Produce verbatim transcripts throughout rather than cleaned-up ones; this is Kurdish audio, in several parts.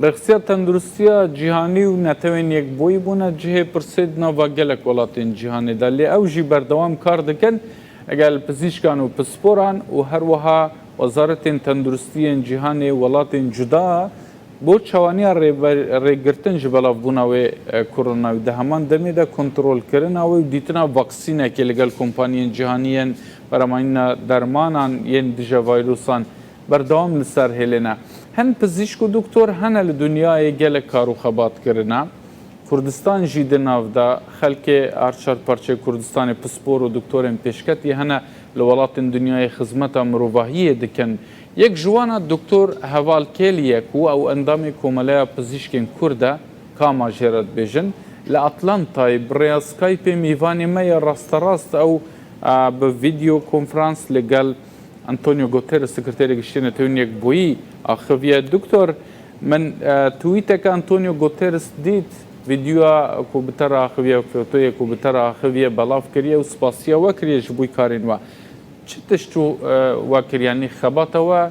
Rêxistiya Tenduristiya Cîhanî û Netewên Yekbûyî bûne cihê pirsê di nava gelek welatên cîhanê de, lê ew jî berdewam kar dikin, gel pizîşkan û pisporan û her wiha wezaretên tenduristiyên cîhanê welatên cuda bo çawaniya rêber-, rêgirtin ji belavbûna wê, e, koronayê di heman demê de kontrolkirina wê û dîtina vaksînekê li gel kompaniyên cîhanî yên beremanîna dermanan yên dije vayrusan berdewam li ser hêlê ne. Hin pizîşk û doktor hene li dinyayê gelek kar û xebat kirine. Kurdistan jî di nav de, xelkê her çar parçeyê Kurdistanê pispor û doktorên pêşketî hene li welatên dinyayê xizmeta mirovahiyê dikin. Yek ji wan a doktor Heval Kêlî ye ku ew endamê Komeleya Pizîşkên Kurd e, kama jê re dibêjin, li Atlantayê bi rêya Skypeê mîvanê me ye rasterast, ew, e, bi vîdeo konferans li gel Antonio Guterres, Sekreterê Giştî Netewên Yekbûyî axiviye. Doktor, min, e, tweeteke Antonio Guterres dît, vîdeoya ku bi te re axiviye, fotoyê ku bi te re axiviye, belav kiriye û spasiya we kiriye ji bo karên we. Çi tişt û, e, we kir, yanî xebata we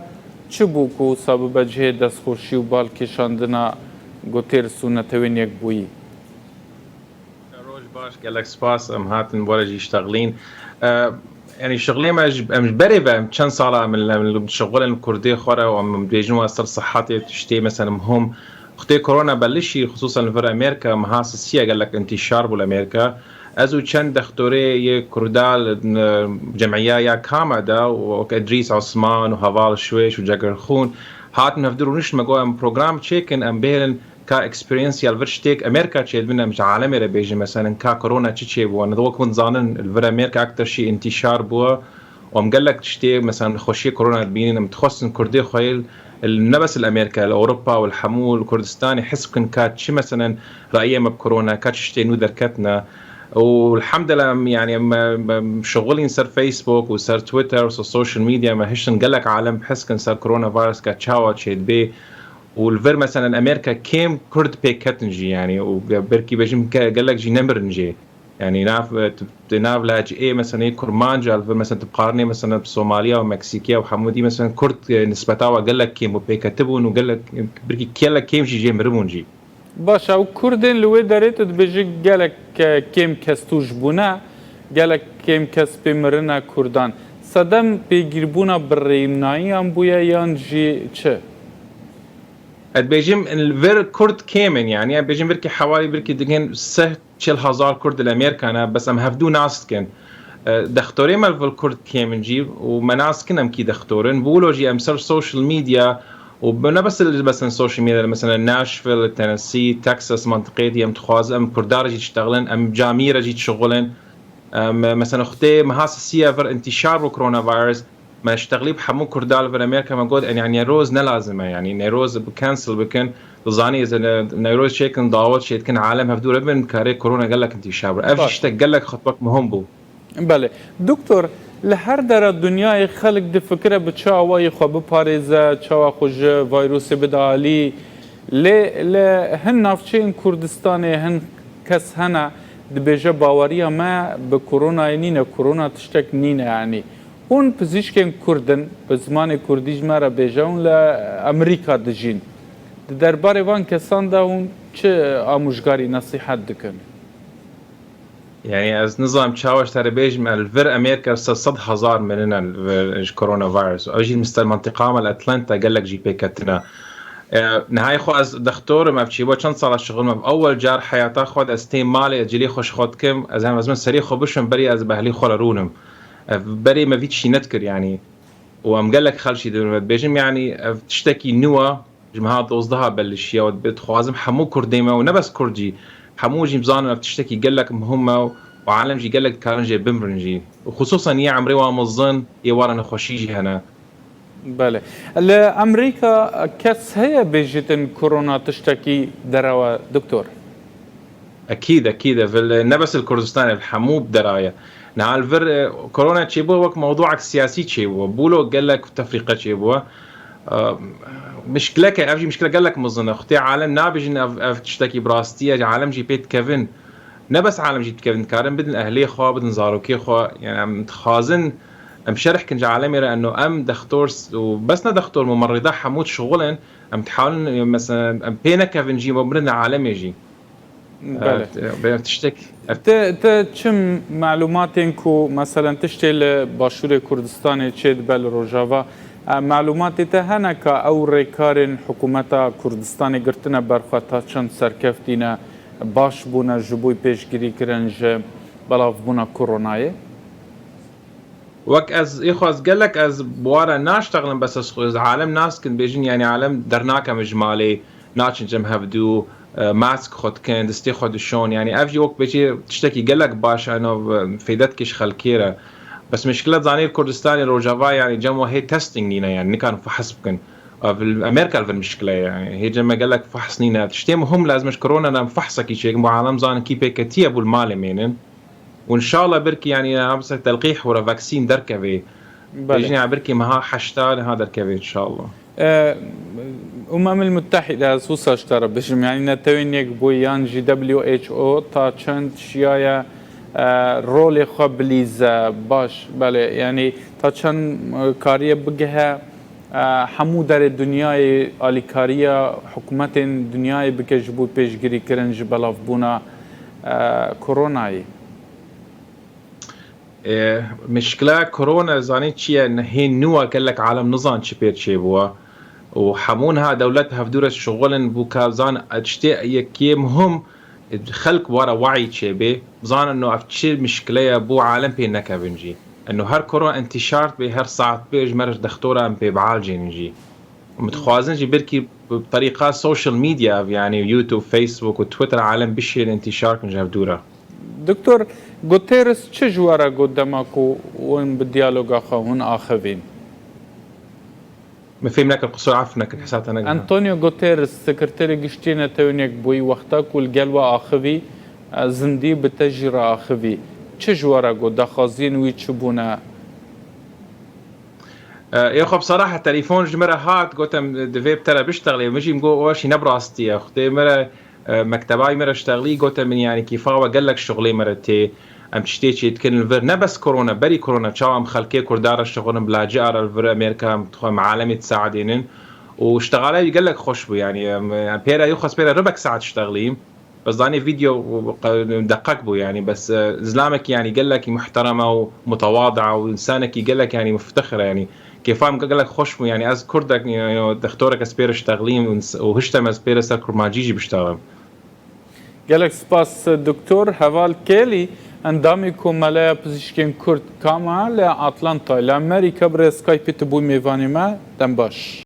çi bû ku wisa bibe cihê destxweşî û bal kêşandina Guterres û Netewên Yekbûyî? Roj baş, gelek spas, em hatin bo re jî ştexlîn. E, yanî şixlê me ji, em ji berê ve, em çend sala em, em, em şixulin kurdê xwe re û em dibêjin wa ser sihetê tiştê, mesela, muhim. Xutê korona belişî, xisûsan li vir Amerîka, meha sisiya gelek intîşar bû li Amerîka. Ez û çend dextorê yê kurda li, e, cemiya ya kama de, wek Edrîs Osman û Heval Şwêş û Cegerxûn, hatin hevdû rûnişt me got, em program çêkin, em bêrin ka experience ya li vir ştêk Amerîka çêdibin, em ji alemê re bêjin, mesela, ka korona çi çêbû. Wek hûn dizanin, li vir Amerîka ektir şî intîşar bû. Û em gelek tiştê, mesela, nexweşiyê korona dibînin, em dixwestin kurdê xwe yê li, ne bes li Amerîka, li Ewropa û li hemû li Kurdistanê his bikin ka çi, mesela, rayê me bi korona, ka çi tiştê nû derketine. Û elhamdülillah, em, yanî, em, em, em şixulîn ser Facebook û ser Twitter û ser social media, me hiştin gelek alem bi his kin ser coronavirus ka çawa çêdibê. Û li vir, mesela, Amerîka kêm Kurd pêk ketin jî, yanî, û ge-, belkî bêjim ke-, gelek jî nemirin jî. Yanî, nav, e, tu, tu nav lehceyê, mesela, yê Kurmanca, li vir, mesela, tu biqarinê, mesela, bi Somaliya û Meksîkiya û hemû dî, mesela, Kurd, e, nisbeta we gelek kêm û pêketibûn û gelek, e, belkî gelek kêm jî jê miribûn jî. Baş e, ew Kurdên li wê derê tu dibêjî gelek, e, kêm kes tûj bûne, gelek kêm kes pê mirine Kurdan. Sedem pêgîrbûna bi rênayiyan bûye yan jî çi? Ez dibêjim, li vir Kurd kêm in, yanî, ez dibêjim, belkî hewalî, belkî digin sih çil hezar Kurd li Amerîka ne, bes em hevdû nas dikin. E, dextorê me li vir Kurd kêm in jî û me nas dikin em kî dextor in. Bi wilo jî em ser social media û bi, ne bes li, bes li social media, mesela Nashville, Tennessee, Texas, mentiqeyê dî em dixwazin, em Kurda re jî diştexilin, em camî re jî dişixulin. Em, mesela, xutê meha sisiya vir intîşar bû coronavirus, me ştexlî bi hemû Kurda li vir Amerîka me got, yanî Newroz ne lazim e, yanî Newroz bi cancel bikin, dizanî ez ne-, Newroz çêkin, dawet çêdikin, alem hevdû re bin, karê korona gelek intîşar bû. Ev jî Baş. Tiştek gelek xwe pek muhim bû. Belê. Doktor, li her dera dinyayê xelk difikire bi çi awayî xwe biparêze, çawa xwe ji vayrosê bide alî. Lê li hin navçeyên Kurdistanê hin kes hene dibêje, baweriya me bi koronayê nîne, korona tiştek nîne, yanî. Hûn pizîşkên Kurd in, bi zimanê Kurdî ji me re bêje, hûn li Amerîka dijîn. Di derbarê van kesan de hûn çi amûjgarî, nesîhet dikin? Yanî ez nizanim çawa ji te re bêjim, li vir Amerîka ser sed hezar mirine li vir ji coronavirus. Ew jî li ser mentiqa me li Atlanta gelek jî pêketine. E, nihayê xwe ez dextor im, ev çêbû çend sala şixul me. Ewel car heyata xwe de ez têm malê, ez cilê xwe ji xwe dikim, ez hem ez min serê xwe bişim, berî ez bi ehlê xwe re rûnim. Ev berê me vî tiştî nedikir, yanî. Û em gelek xelk jî dibin, ez dibêjim, yanî ev tiştekî nû e, ji meha dozdeha belişiya û dibê dixwazim hemû Kurdê me û ne bes Kurd jî, hemû jî bizanin ev tiştekî gelek muhim e û alem jî gelek dikarin jê bimirin jî. Û xisûsan yê emrê wan mezin, yê wan re nexweşî jî hene. Belê. Li Amerîka kes heye bêjîtin korona tiştekî derew e, doktor? Ekîd, ekîd. Ev li, ne bes li Kurdistanê, ev hemû bi dera ye. Niha li vir, e, korona çêbû wek mewdûek siyasî çêbû. Bûlo gelek tefrîqe çêbû. E, mişkileke, ev jî mişkile gelek mezin e. Xutê alem nabêjin ev, ev tiştekî bi rastî ye, alem jî pê dikevin. Ne bes alem jî dikevin, dikarin bidin ehlê xwe, bidin zarokê xwe. Yani em dixwazin, em şerh kin ji alemê re eno em dextor s-, û bes ne dextor, mumerrîda hemû dişixulin, Em dihawilin, e, mesela, em pê nekevin jî, em birin alemê jî. Belê. E, e, tiştek. Te, te çi malumatên ku, meselen, tiştê li Başûrê Kurdistanê çêdibe li Rojava, e, malumatê te hene ka ew rêkarên hikûmeta Kurdistanê girtine ber xwe ta çend serkeftî ne, baş bûne ji bo pêşgirîkirin ji belavbûna koronayê? Wek ez, êxwe ez gelek ez bi wan re naştexlim, bes ez xwe, ez alem nas kim, bêjin, yanî alem dernakevin ji malê, naçin cem hevdû, e, mask xwe dikin, destê xwe dişon. Yanî ev jî wek bêjî tiştekî gelek baş e, eno, e, fêde dike ji xelkê re. Bes mişkile zanî Kurdistanê Rojava, yanî cem we hê testing nîne, yanî nikan fehs bikin. Ev li Amerîka li vir mişkile ye, yanî hê cem me gelek fehs nîne. Tiştê muhim lazim e ji korona re em fehsekî çêkin, bo alem zanin kî pê ketiye, bo li malê mênin. û înşallah birkî, yanî, ha, mesela telqîh û re vaksîn derkevê. Belê. Bêjin ya birkî meha heşta niha derkevê înşallah. E, Umemil Muttehîde, ez wisa ji te re bijim, yanî Netewên Yekbûyî yan jî W H O ta çend şiyaye, e, rolê xwe bilîze? Baş, belê, yanî ta çend, e, kariye bigihe, e, hemû derê dinyayê alîkariya hikûmetên dinyayê bike ji bo pêşgirîkirin ji belavbûna, e, koronayê? E, mişkila korona zanî çi ye? Hê nû gelek alem nizan çi pê çêbûwa. Û hemû niha dewlet hevdû re şixulin bû ka zan tiştê yekê muhim, xelk wara wayî çêbê. Zanin no ev çi mişkile ye, bo alem pê nekevin jî. Eno her korona întîşar bê, her saet bê ji me re ji dextora em pê bialcênin jî. Em dixwazin jî belkî bi terîqa social media, ev, yanî YouTube, Facebook û Twitter, alem bişêrin, întîşar kin ji hevdû re. Doktor Guterres çi ji we re got dema ku hûn bi diyaloga xwe hûn axivîn? Min fêm nekir, qisûr, af nekin, hesata negiha. Antonio Guterres, Sekreterê Giştî Netewên Yekbûyî, wexta ku li gel we axivî, e, zindî bi te jî re axivî. Çi ji we re got? Daxwaziyên wî çi bûne? E, ê xwe bi serahe telefon ji min re hat, gote min, divê bi te re biştexlê. Min jî min got, ew jî ne bi rastî ye. Xwedê min re, e, mekteba wî min re ştexlî, gote min, yanî kêfa we gelek şixulê me re tê. Em tiştê çê dikin li vir. Ne bes korona, berî korona, çawa em xelkê Kurda re şixulin, bila cî re li vir Amerîka, em dixwe em alemê disaedênin. Û ştexala wî gelek xweş bû, yanî, em, em pê re, yê xwe ez pê re ribek saet ştexlîm. Bes zanî vîdeo deqek bû, yanî, bes, e, zilamekî, yanî, gelekî muhtereme û mutewada û însanekî gelek, yanî, muftexir e, yanî, kêfa min gelek xweş bû, yanî, ez kurdek, you know, dextorek ez pê re ştexlîm û ins-, û hiştem ez pê re ser kurmancî jî biştexlim. Gelek spas, Doktor Heval Kelly, endamê Komeleya Pizîşkên Kurd, KAMA, li Atlanta, li Amerîka, bi rêya Skypeê tu bûyî mêvanê me. Dem baş.